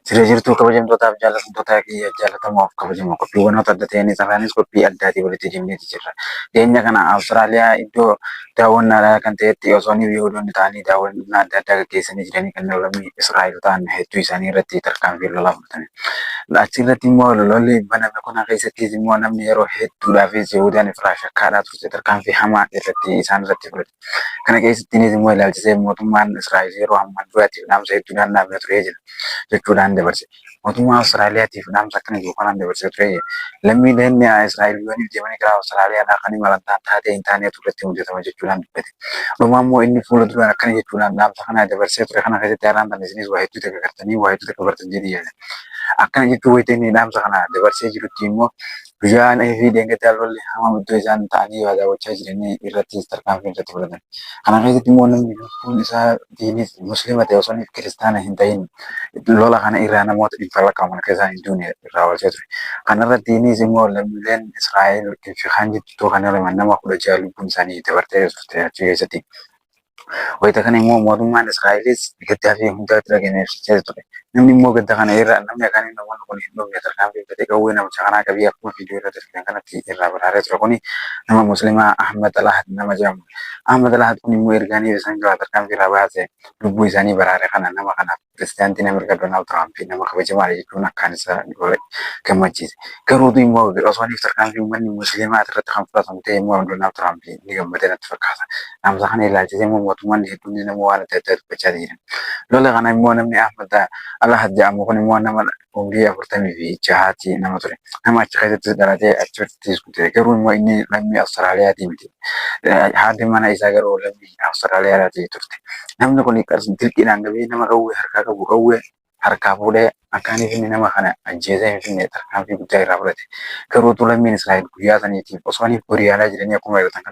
Siree jirtuu kabajamtootaaf jaallatamtoota kiyya jaallatamoof kabajamoo qophiiwwanoota adda ta'anii saraanis qophii addaatii walitti deemneeti jirra. Dhiyeenya kana Awustiraaliyaa iddoo daawwannaadhaa kan ta'etti osoo ni Yihudoonni ta'anii daawwannaa adda addaa gaggeessanii jiranii kan lammii Israa'el ta'an hedduu isaanii irratti tarkaanfii lolaa fudhatame. Achi irratti immoo lolli baname kana keessattis immoo namni yeroo hedduudhaafis Yihudaan ifirraa shakkaadhaa turte tarkaanfii hamaa irratti isaan irratti fudhate. Kana keessattiinis immoo ilaalchisee mootummaan Israa'el yeroo ammaan duraatiif dhaamsa hedduudhaan dhaabee turee jira jechuudhaan dabarse. Mootummaa Awustiraaliyaatiif dhaamsa akkana jiru kanaan dabarsee ture. Lammiileen Israa'el yooniif deemanii gara Awustiraaliyaadhaa kan imalan ta'an taatee hin taanetu irratti hojjetama jechuudhaan dubbate. Dhumaa immoo inni fuula duraan akkana jechuudhaan dhaamsa kana dabarsee ture kana keessatti har'aan tan isinis waa hedduu takka gartanii waa hedduu takka bartan jedhee yaada. Akkana jechuun wayita inni dhaamsa kana dabarsee jirutti immoo guyyaan fi dheengaddaa lolli hamaa iddoo isaan ta'anii waa daawwachaa jiranii irratti tarkaanfii irratti fudhatan. Kana keessatti immoo namni lubbuun isaa diinis musliima ta'e osoo inni kiristaana hin ta'in lola kana irraa namoota dhibba lakkaa'aman akka isaan hin duune irraa oolchee ture. Kana irratti innis immoo lammiileen Israa'el fi kaan jirtu kan nama 16 lubbuun isaanii dabartee turte achi keessatti. Wayita kana immoo mootummaan Israa'elis gaddaa fi hundaa itti dhagahame ibsachaa ture. Namni immoo gadda kana irra namni akkaan namoonni kun hin dhumne tarkaanfii fudhatee qawwee namicha kanaa qabii akkuma viidiyoo irratti argitan kanatti irraa baraaree ture kuni nama Muslimaa Ahmad Alahad nama jedhamu. Ahmad Alahad kun immoo ergaanii isaan jalaa tarkaanfii irraa baase lubbuu isaanii baraare kana nama kanaaf pirezidaantiin Ameerikaa Doonaald Tiraamp nama kabajamaadha jechuun akkaan isa gammachiise. Garuutu immoo osoo inni tarkaanfii uummanni Musliimaa irratti kan fudhatamu ta'e immoo Doonaald Tiraamp ni gammade natti fakkaata. Dhaamsa kana ilaalchisee immoo mootummaan hedduun nama waan adda addaa dubbachaa jiran. Lola kana immoo namni Ahmad Alahad jedhamu kun immoo nama umrii 46ti nama ture. Nama achi keessattis dhalatee achittis guddate. Garuu immoo inni lammii Awustiraaliyaati miti. Haati mana isaa garuu lammii Awustiraaliyaadhaati turte. Namni kun dirqiidhaan qabee nama qawwee harkaa qabu qawwee harkaa fuudhee akka inni nama kana ajjeesee hin finne tarkaanfii guddaa irraa fudhate. Garuu utuu lammiin Israa'el guyyaa saniitiif osoo inni horiyaadhaa jiranii akkuma agartan kana